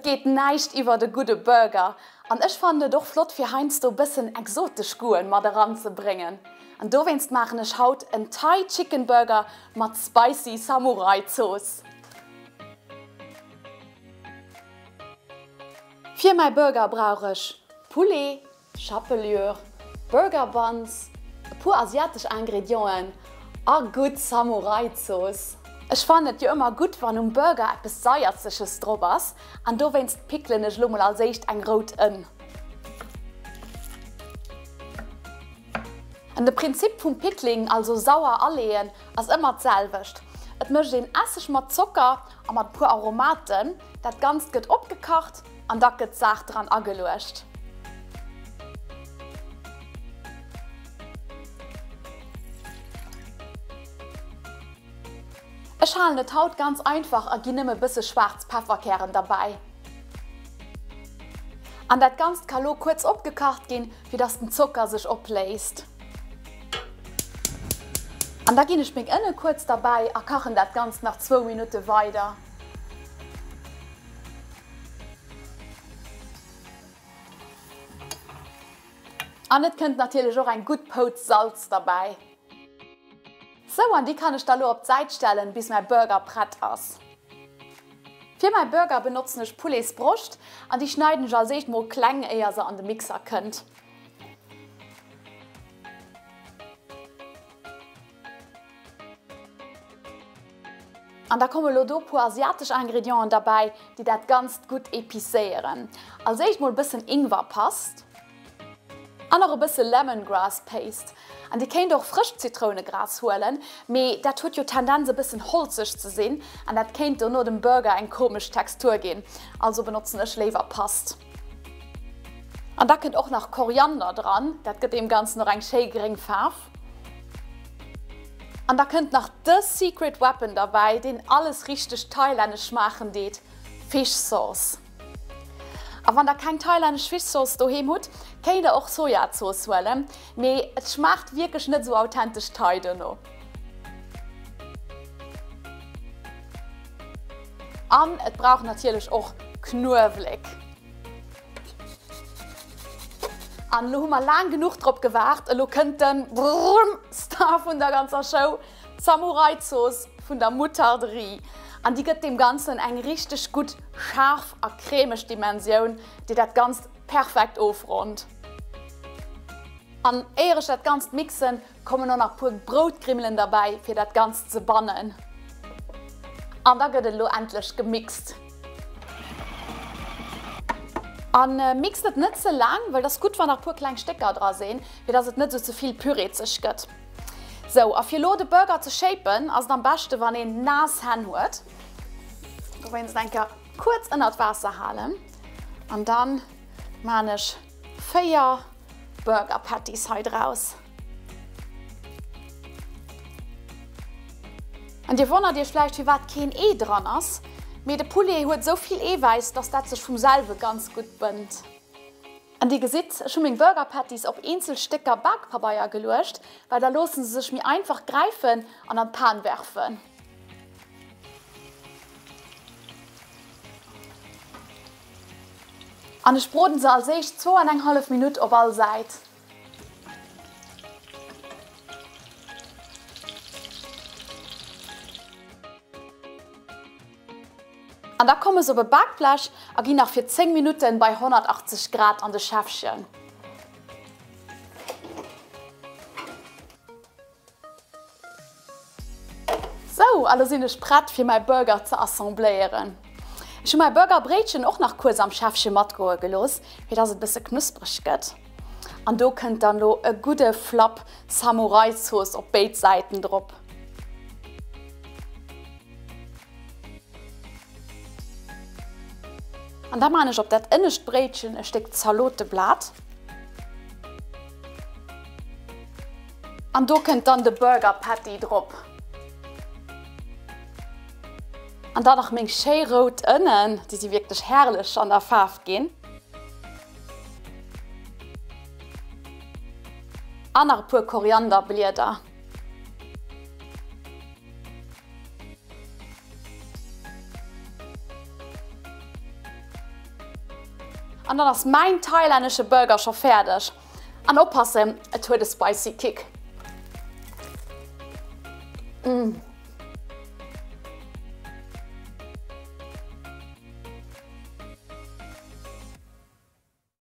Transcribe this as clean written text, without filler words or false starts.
Et geet näischt iwwert e gudde Burger an ech fannen et och flott fir heiansdo bëssen exotesch Goûten mat eran ze bréngen. An dowéinst maachen ech haut en Thai Chicken Burger mat spicy Samurai Zooss. Fir mäi Burger brauch ech Poulet, Chapelure, Burger Buns, e puer asiatesch Ingredienten a gutt Samurai Zooss. Ech fannen et jo ëmmer gutt wann um Burger eppes Saierzeches drop ass an dowéinst pickelen ech lo mol als éischt eng rout Ënn. An de Prinzip vum Pickling, also sauer aleeën, ass ëmmer d'selwecht. Et mécht een Esseg mat Zocker a mat puer Aromaten, dat Ganzt gëtt opgekacht an da gëtt d'Saach dran ageluecht. Ech halen et haut ganz einfach a ginn nëmme bësse schwaarz Pefferkären derbäi. An dat Ganzt ka lo kuerz opgekacht ginn, fir dass den Zocker sech opléist. An da ginn ech meng Ënne kuerz derbäi a kachen dat Ganzt nach zwou Minutte weider. An et kënnt natierlech och eng gutt Pouz Salz derbäi. Sou, an déi kann ech da lo op d'Säit stellen, bis mäi Burger prett ass. Fir mäi Burger benotzen ech Pouletsbroscht an déi schneiden ech als éischt mol kleng, éier se an de Mixer kënnt. An da komme lo do puer asiatesch Ingredienten derbäi, déi dat Ganzt gutt épicéieren. Als éischt mol bëssen Ingwerpast. An nach e bësse Lemongrass Paste. An dir kéint och frëscht Zitrounegras huelen, mee dat huet jo Tendenz e bëssen holzeg ze sinn an dat kéint dono dem Burger eng komesch Textur ginn. Also benotzen ech léiwer Past. An da kënnt och nach Koriander dran, dat gëtt deem Ganzen och eng schéi gréng Faarf. An da kënnt nach de Secret Weapon derbäi, deen alles richteg thailännesch schmaachen deet, Fish Sauce. A wann der keng thailännesch Fischzooss doheem hutt, kéint der och Sojazooss huelen, mee et schmaacht wierklech net esou authentesch Thai dono. An et brauch natierlech och Knuewelek. An elo hu mer laang genuch drop gewaart, elo kënnt den Star vun der ganzer Show, D'Samurai-Zooss vun der Moutarderie an déi gëtt deem Ganzen eng richteg gutt schaarf a cremeg Dimensioun, déi dat Ganzt perfekt ofronnt. An éier ech dat Ganzt mixen, kommen och nach puer Broutgrimmelen derbäi fir dat Ganzt ze bannen. An da gëtt et elo endlech gemixt. An mixt et net ze laang, well et ass gutt wann nach puer kleng Stécker dra sinn, fir dass et net esou ze vill püreezeg gëtt. Sou, a fir lo de Burger ze shapen, ass et am beschte wann een naass Hänn huet. Dowéinst eng Kéier kuerz ënnert Waasser halen an dann maan ech 4 Burger Patties hei draus. An dir wonnert iech vläicht firwat keen Ee dran ass, mee de Poulet huet esou vill Eewäiss, dass dat sech vum selwe ganz gutt bënnt. An dir gesitt, ech hu meng Burger Patties op eenzel Stécker Bakpabeier geluecht, well da loossen se sech méi einfach gräifen an an d'Pan werfen. An ech broden se als éischt zwou an eng hallef Minutt op all Säit. An da komme se op e Bakblech a ginn nach fir 10 Minutten bei 180 Grad an de Schäffchen. Sou, a lo sinn ech prett fir mäi Burger ze assembléieren. Ech hu mäi Burgerbréitchen och nach kuerz am Schäffche matgoe gelooss, fir dass et bësse knuspreg gëtt. An do kënnt dann lo e gudde Flapp Samurai-Zooss op béid Säiten drop. An da maan ech op dat ënnescht Bréitchen e Stéck Zaloteblat. An do kënnt dann de Burger Patty drop. An dann nach meng schéi rout Ënnen, déi si wierklech herrlech an der Faarf ginn. An nach e puer Korianderblieder. An dann ass mäin thailännesche Burger scho fäerdeg. An oppassen, et huet e spicy Kick. Mmh.